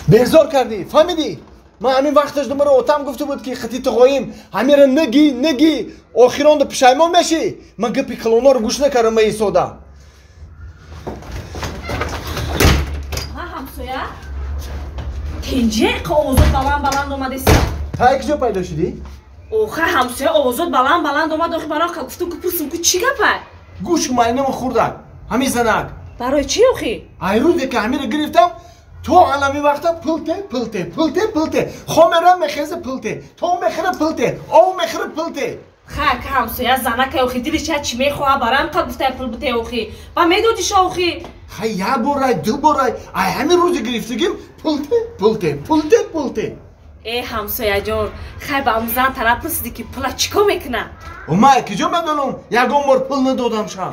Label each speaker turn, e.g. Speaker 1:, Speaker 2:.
Speaker 1: Безор кардӣ, фаҳмидӣ? Ман ҳамин вақташ думаро отам гуфта буд, ки хати туғоим ҳамира нагӣ, нагӣ, охиронда пушаймон мешӣ. Ман гапи калоноро гӯш накардам, ма истода.
Speaker 2: Ҳа, ҳамсоя? Тинҷе овозот баланд баланд омадеси.
Speaker 1: Тай куҷо пайдо шудӣ?
Speaker 2: Охе, ҳамсоя, овозот баланд баланд омад, охи барои гуфтум ку пурсум ку чӣ гапа?
Speaker 1: Гӯш майнамо хӯрдак. Ҳамин занак.
Speaker 2: Барои чӣ охи?
Speaker 1: Ай рӯзе ки ҳамира гирифтам, то алами вақта пулте, пулте, пулте, пулте. Хомера мехезе пулте, то мехӯра пулте, ов мехӯра пулте.
Speaker 2: Ха, ка ҳамсоя, занака охи дили ча чӣ мехоҳа, барои қа гуфтай пул бите охи. Ба медодиша охи.
Speaker 1: Ха, як борай, ду борай, ай ҳамин рӯзи гирифтагим пулте, пулте, пулте, пулте.
Speaker 2: Э, ҳамсояҷон, хай ба ам зан тараф пурсидӣ ки пула чӣ кор мекуна?
Speaker 1: Ма куҷо медонам, ягон бор пул надодам ша.